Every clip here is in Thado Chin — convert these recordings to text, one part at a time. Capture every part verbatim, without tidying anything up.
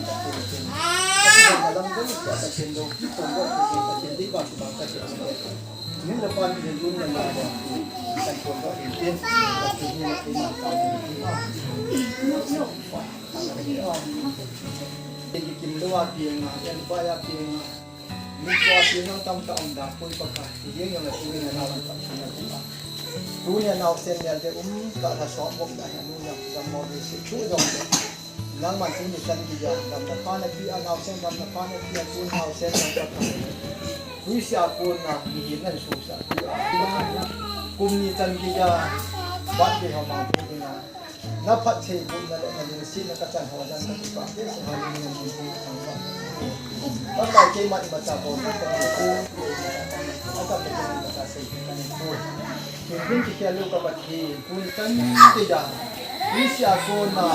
Pathen, Pathen, Pathen, Pathen, Pathen, Pathen, Min le pan min lun le la le. Kan kon do in tin. Kan tin ni le ma ka ni. Tin ki kim lo a pi nga, yan pa ya pi nga. Min ko a pi nga tam ta um da koi pa ka. Ti yang yang le tu ni na la ta na ti pa. Tu ni na sen ya de um ta la so mo da ya nu ya da mo de si tu dong de. Nangman tuni chan geiya, damna pha napeh a, naosen damna pha napeh a, tun naosen nang pat thang. Tuisia kona, mihem nan suhsah tu a. Kum ni chan geiya, birthday ho mang tu dinga. Na phattheibohna le na lungsetna kachan ho dan kakipah behseh a, lungnem lungput thangvah. Pakai keiman imacha bol thei teng ko, atam le keiman imacha sei thei teng ko. Hinbin kikhel lou ka Pathen, tuni chan geiya, tuisia kona.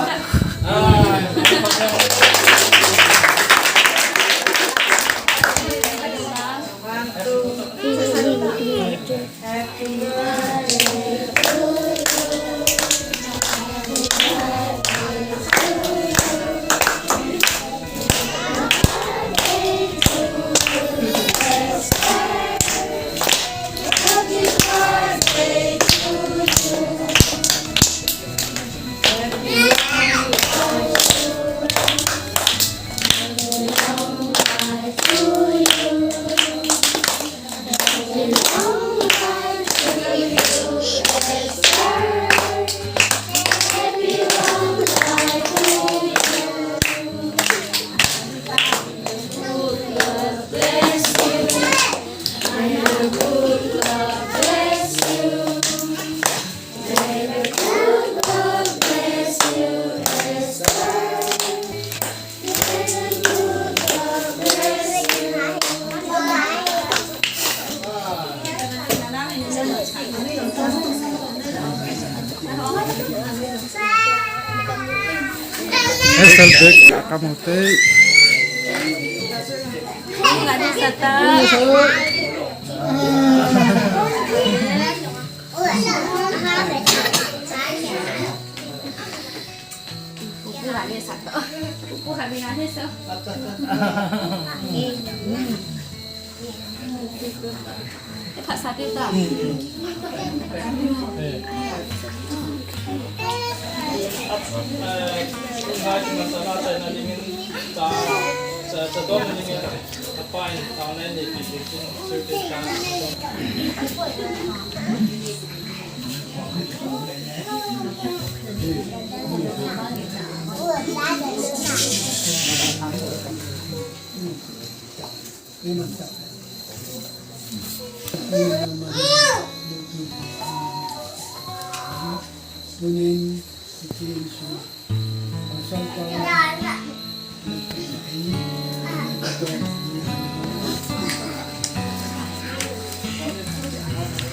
Esal bek kamu te. Kamu ngani sata.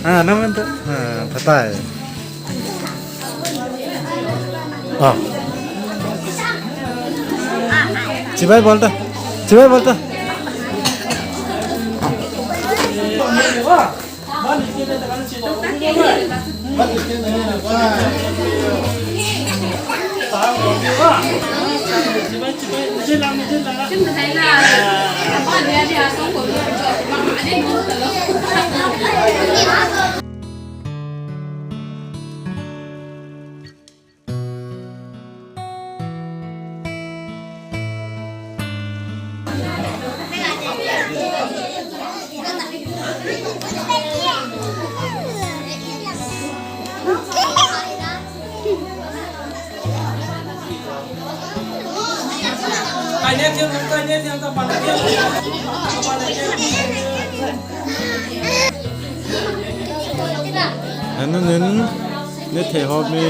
Ah, naman to. Ah, patay. Ah. Chibai bolta. Chibai bolta. Anu nin, ne the ho mi.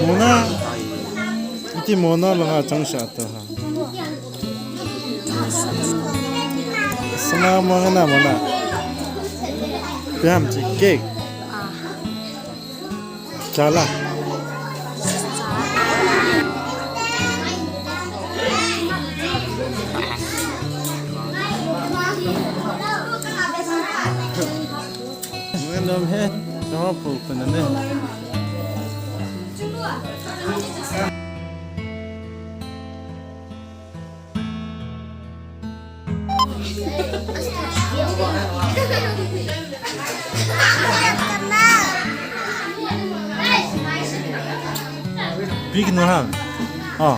Mona, iti Mona langa chang sa to ha. Sana mo na Mona. Piam chi cake. Chala. Ngan nom he, no pu pu na ne. Big no ha. Oh.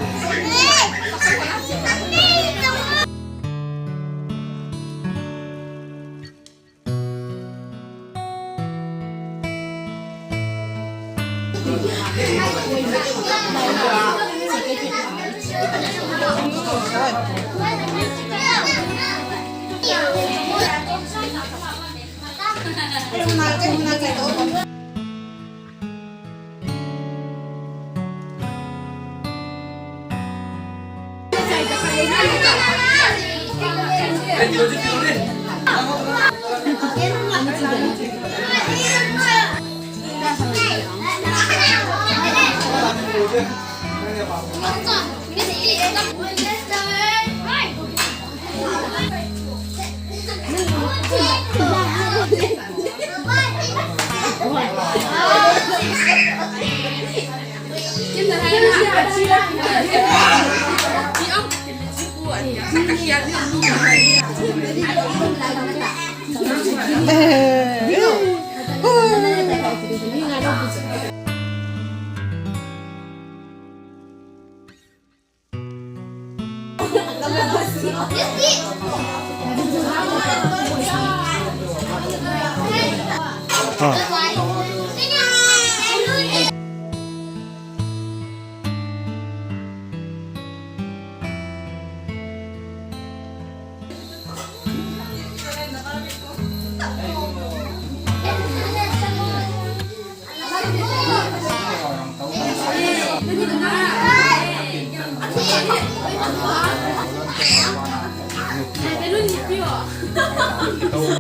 Tau